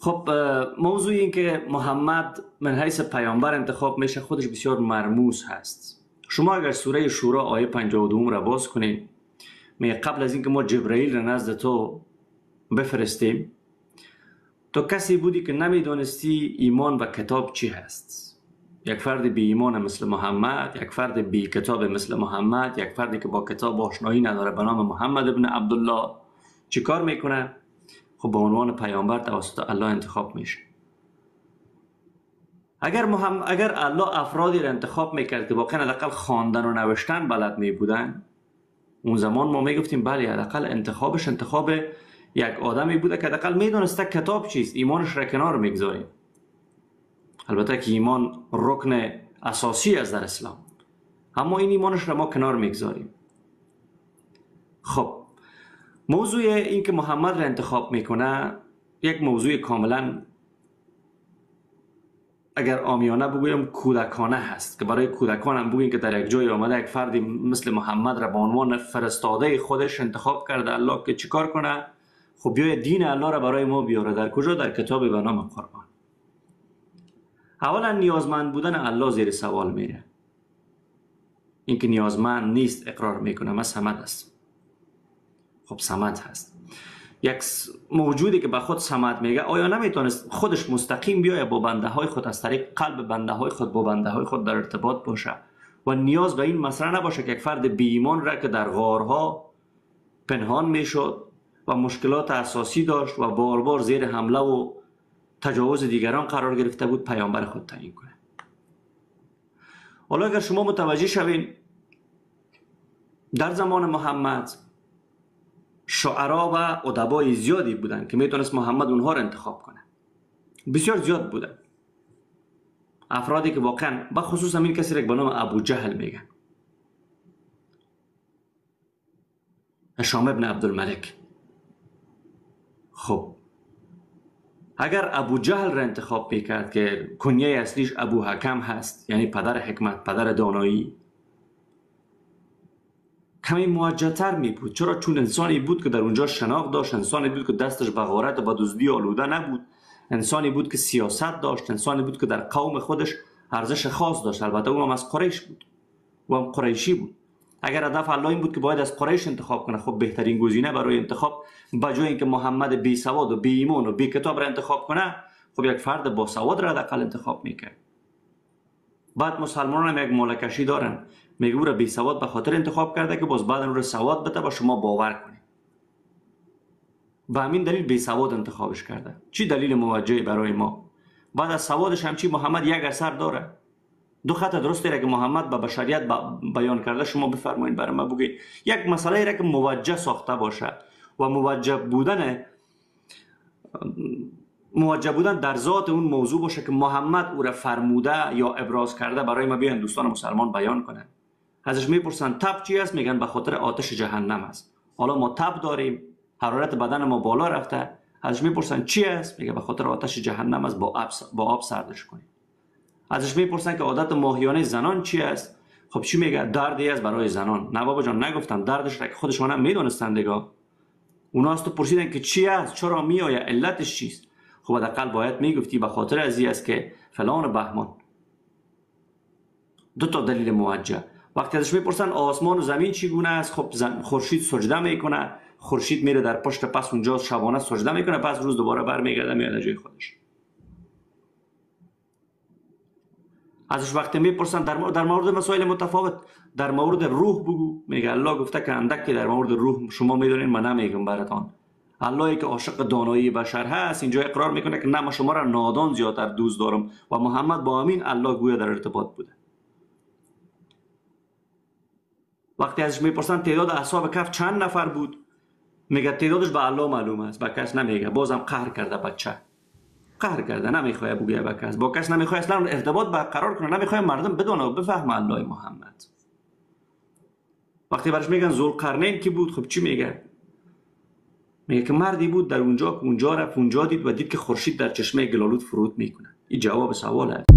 خب موضوع این که محمد من حیث پیامبر انتخاب میشه خودش بسیار مرموز هست. شما اگر سوره شورا آیه 52 را باز کنید، میگه قبل از اینکه ما جبرئیل را نزد تو بفرستیم، تو کسی بودی که نمیدانستی ایمان و کتاب چی هست. یک فرد بی ایمان مثل محمد، یک فرد بی کتاب مثل محمد، یک فردی که با کتاب آشنایی نداره به نام محمد ابن عبدالله چی کار میکنه؟ خب به عنوان پیامبر توسط الله انتخاب میشه. اگر الله افرادی را انتخاب میکرد که واقعا حداقل خواندن و نوشتن بلد میبودن، اون زمان ما میگفتیم بله حداقل انتخابش انتخاب یک آدمی بوده که حداقل میدونسته کتاب چیست، ایمانش را کنار میگذاریم. البته که ایمان رکن اساسی است در اسلام، اما این ایمانش را ما کنار میگذاریم. خب موضوع این که محمد را انتخاب میکنه یک موضوع کاملا اگر عامیانه بگویم کودکانه هست، که برای کودکان هم بگوییم که در یک جای آمده یک فردی مثل محمد را به عنوان فرستاده خودش انتخاب کرده الله که چیکار کنه؟ خب بیای دین الله را برای ما بیاره. در کجا؟ در کتاب به نام قرآن. اولا نیازمند بودن الله زیر سوال میره. اینکه نیازمند نیست اقرار میکنه، من صمد هستم. خب صمد هست. یک موجودی که به خود صمد میگه آیا نمیتونست خودش مستقیم بیایه با بنده های خود، از طریق قلب بنده های خود با بنده های خود در ارتباط باشه و نیاز به این مسئله نباشه که یک فرد بی ایمان را که در غارها پنهان میشد و مشکلات اساسی داشت و بار بار زیر حمله و تجاوز دیگران قرار گرفته بود پیامبر خود تعیین کنه؟ حالا اگر شما متوجه شوین در زمان محمد شعرا و ادبای زیادی بودن که میتونست محمد اونها را انتخاب کنه. بسیار زیاد بودن افرادی که واقعا به خصوص همین کسی را که به نام ابو جهل میگن، هشام ابن عبدالملک. خب اگر ابو جهل را انتخاب میکرد که کنیه اصلیش ابو حکم هست، یعنی پدر حکمت، پدر دانایی، کمی موجه‌تر می بود. چرا؟ چون انسانی بود که در اونجا شناخت داشت، انسانی بود که دستش به غارت و به دزدی آلوده نبود، انسانی بود که سیاست داشت، انسانی بود که در قوم خودش ارزش خاص داشت. البته او هم از قریش بود، او هم قریشی بود. اگر هدف الله این بود که باید از قریش انتخاب کنه، خب بهترین گزینه برای انتخاب به جای اینکه محمد بی سواد و بی ایمان و بی کتاب را انتخاب کنه، خب یک فرد با سواد را حداقل انتخاب میکرد. بعد مسلمانان هم یک مالکشی دارن، میگه او را بی سواد به خاطر انتخاب کرده که باز بعد اون را سواد بده با شما باور کنید. به همین دلیل بی سواد انتخابش کرده. چی دلیل موجهی برای ما؟ بعد از سوادش هم چی؟ محمد یک اثر داره، دو خط درستی را که محمد به بشریت بیان کرده شما بفرمایید برای ما بگید. یک مسئله را که موجه ساخته باشه و موجه بودن در ذات اون موضوع باشه که محمد او را فرموده یا ابراز کرده، برای ما بیان دوستان مسلمان بیان کنن. ازش میپرسن تب چی است؟ میگن به خاطر آتش جهنم است. حالا ما تب داریم، حرارت بدن ما بالا رفته. ازش میپرسن چی است؟ میگه به خاطر آتش جهنم است، با آب سردش کنیم. ازش میپرسن که عادت ماهیانه زنان چی است؟ خب چی میگه؟ دردی است برای زنان. نه بابا جان، نگفتم دردش را که خودشان هم میدونستن دیگه. اونا از تو پرسیدن که چی است، چرا میآید، علتش چیست؟ خب حداقل باید میگفتی به خاطر از این است که فلان و بهمان. دو تا دلیل موجه. وقتی ازش میپرسن آسمان و زمین چگونه است؟ خب خورشید سجده میکنه، خورشید میره در پشت پس اونجا شبانه سجده میکنه، پس روز دوباره برمیگرده میاد جای خودش. ازش وقتی میپرسن در مورد مسائل متفاوت، در مورد روح بگو، میگه الله گفته که اندک که در مورد روح شما میدونین، من نمیگم براتان. اللهی که عاشق دانایی بشر هست اینجا اقرار میکنه که نه، ما شما را نادان زیادتر دوست دارم و محمد با امین الله گویا در ارتباط بوده. وقتی ازش میپرسن تعداد اصحاب کهف چند نفر بود، میگه تعدادش به الله معلوم است، به کس نمیگه. بازم قهر کرده بچه، قهر کرده، نمیخواد بگه به کس، با کس نمیخواد اصلا ارتباط برقرار کنه، نمیخواد مردم بدونه و بفهمه الله محمد. وقتی برش میگن ذوالقرنین کی بود، خب چی میگه؟ میگه که مردی بود در اونجا که اونجا رفت، اونجا دید و دید که خورشید در چشمه گلالود فرود میکنه. این جواب سوال است.